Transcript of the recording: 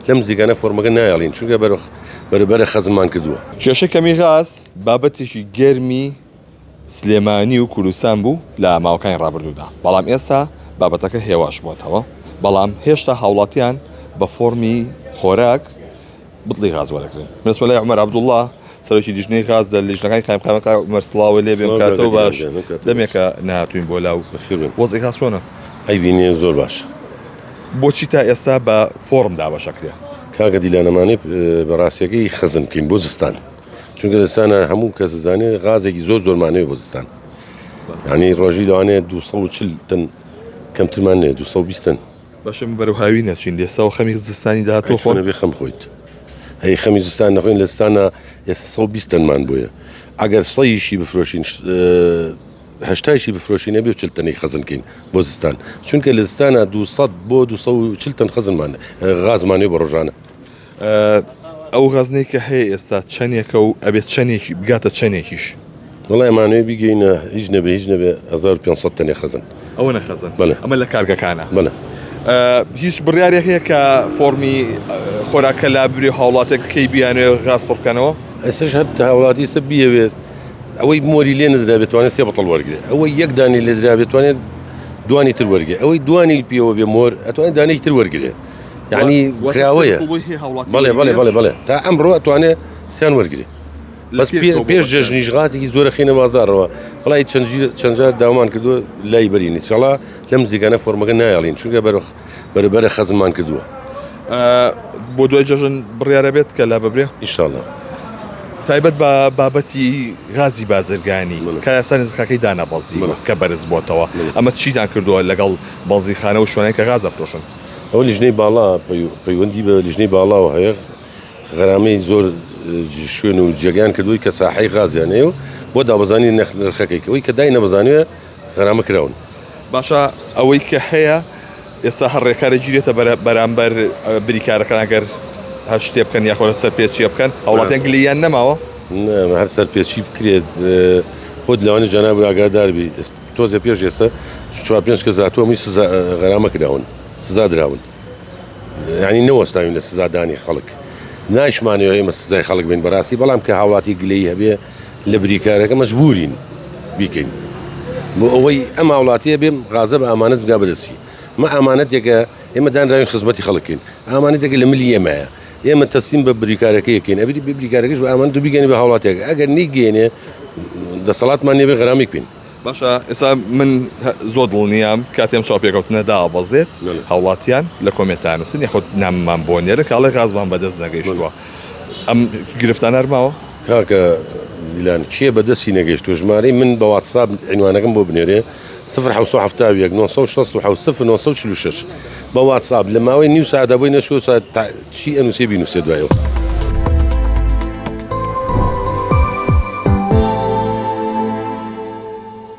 لەم نزیکانە فۆرمەکە نایەڵین چونکە بەرە بەرە خەزنمان کردووە. کێشەی کەمی غاز بابەتێکی گەرمی سلێمانی و کوردستان بوو لە ماوەکانی ڕابردوودا، بەڵام ئێستا بابەتەکە هێواش بۆتەوە، بەڵام هێشتا هاوڵاتیان بە فۆرمی خۆراک بتڵی غاز وەرەگرن. من ئەچمە لای عومەر عەبدوڵڵا، سەرۆکی لیژنەی غاز لە لیژنەکانی قایمقامی قای عومەر سڵاوە لێ بێم کاتەوە باش دەمێکە نەهاتووین بۆ لاو وەزعی غاز چۆنە؟ ئەیبینێ زۆر باشە. بۆچی تا ئێستا بە فۆرم دابەشەکرێ؟ کاکە دیلان ئەمانەی بە ڕاستیەکەی خەزن بکەین بۆ زستان چونکە زستانە هەموو کەس زانێ غازێکی زۆر زۆرمانەوە بۆ زستان یعنی ڕۆژی لەوانەیە 240 تەن کەمترمان نێ 220 تەن باشە من بەرەو هاوین نەچین لێسەوە خەمی زستانی داهاتوو خۆن بێ خەم خۆیت هەی خەمی زستان نەخۆین لە زستانە ئێستا 120 تەنمان بۆیە ئەگەر سەیشی بفرۆشین هەشتایشی بفرۆشین ئەبێ 40 تەنێک خەزن کەین بۆ زستان چونکە لە زستانە 200 بۆ 240 تەن خەزنمان غازمانێ بە ڕۆژانە ئەو غەزنەی کە هەیە ئێستا چەندێکە و ئەبێت چەندێکی بگاتە چەندێکیش؟ وەڵا ئەمانەوێ بیگەینە هیچ نەبێ هیچ نەبێ 1500 تەنێ خەزن. ئەوە نەخەزن بەڵێ ئەمە لە کارگەکانە بەڵێ. هیچ بڕیارێک هەیە کە فۆرمی خۆراکە لاببرێ و هاوڵاتێک کەی بیانەوێ غاز پڕ بکەنەوە؟ ئێستاش هەر هاوڵاتی ئێستا بیەوێت ئەوەی مۆری لێ نەدرابێت توانێت سێ بەتەڵ وەرگێ ئەوەی یەک دانی لێ درابێت توانێت دوانی تر وەرگێ ئەوەی دوانی پێوە بێ مۆر ئەتوانێت دانێکی تر وەرگێ یعنی کراوەیە بەڵێ بەڵێ بەڵێ بەڵێ تا ئەمڕۆ ئەتوانێ سیان وەرگێ بەس پێش جەژنیش غازێکی زۆرە خینە بازارەوە وڵی چەند جار داوامان کردووە لای بەرین ئینشاڵا لەم زیگانە فۆرمەکە نایڵین چونکە بەرخ بەرەبەرە خەزممان کردووە. بۆ دوای جەژن بڕیارە بێت کە لا ببرێ؟ ئینشاڵا. تایبەت بە بابەتی غازی بازرگانی کە ئێستا نرخەکەی دانەبەزیوە کە بەرز بۆتەوە ئەمە چیتان کردووە لەگەڵ بەنزینخانە و شوێنانی کە غاز ئەفرۆشن؟ ئەوە لیژنەی باڵا پەیوەندی بە لیژنەی باڵاوە هەیە غەرامەی زۆر شوێن و جێگەیان کردووی کە ساحەی غازیان هەیە و بۆ دابەزانی نرخەکەی کەەوەی کە دای نەبەزانوێ غەرامە کراون. باشە ئەوەی کە هەیە ئێستا هەر ڕێکارێک گیرێتە بەرامبەر بریکارەکان ئەگەر هەر شتێ بکەن یاخۆ سەرپێچیە بکەن هاوڵاتیان گلیان نەماوە؟ هەر سەرپێچی بکرێت خۆت لەوانە جەناب ئاگادار بی تۆزێ پێش ئێستا چوار پێنج کەس هاتووە هەمووی سزا غەرامە کراون سزا دراون یعنی نەوەستاوین لە سزادانی خەڵک نایشمانەوە ئێمە سزای خەڵک بین بەڕاستی بەڵام کە هاوڵاتی گلەی هەبێ لە بریکارەکە مەجبورین بیکەین بۆ ئەوەی ئەم هاوڵاتیە بێم غازە بە ئامانەت بگا بەدەستی مە ئامانەتێکە ئێمە دانراوین خزمەتی خەڵکین ئامانەتێکە لە ملی ئێمەیە ئێمە تەسلیم بە بریکارەکە یەکەین ئەبی بریکارەکەش بە ئامانەت و بیگەنی بە هاوڵاتیەکە ئەگەر نیگەێنێ دەسەڵاتمان نیە بێ غەرامیک بین. باشە ئێستا من زۆر دڵنیام کاتێ ئەم چاوپێکەوتنە دابەزێت هاوڵاتیان لە کۆمێنتا نووسن یاخود نامەمان بۆ نێرن کە ئەڵێ غازمان بەدەست نەگەیشتووە ئەم گرفتانە هەر ماوە؟ کاکە دیلان کێ بەدەستی نەگەیشتووە ژمارەی من بە واتساپ عینوانەکەم بۆ بنێرێ 0 771 967 0946 بە واتساپ لە ماوەی نیو ساعتدا بۆی نەچووە ساعت چی ئەنووسێ بینووسێ دوایەوە.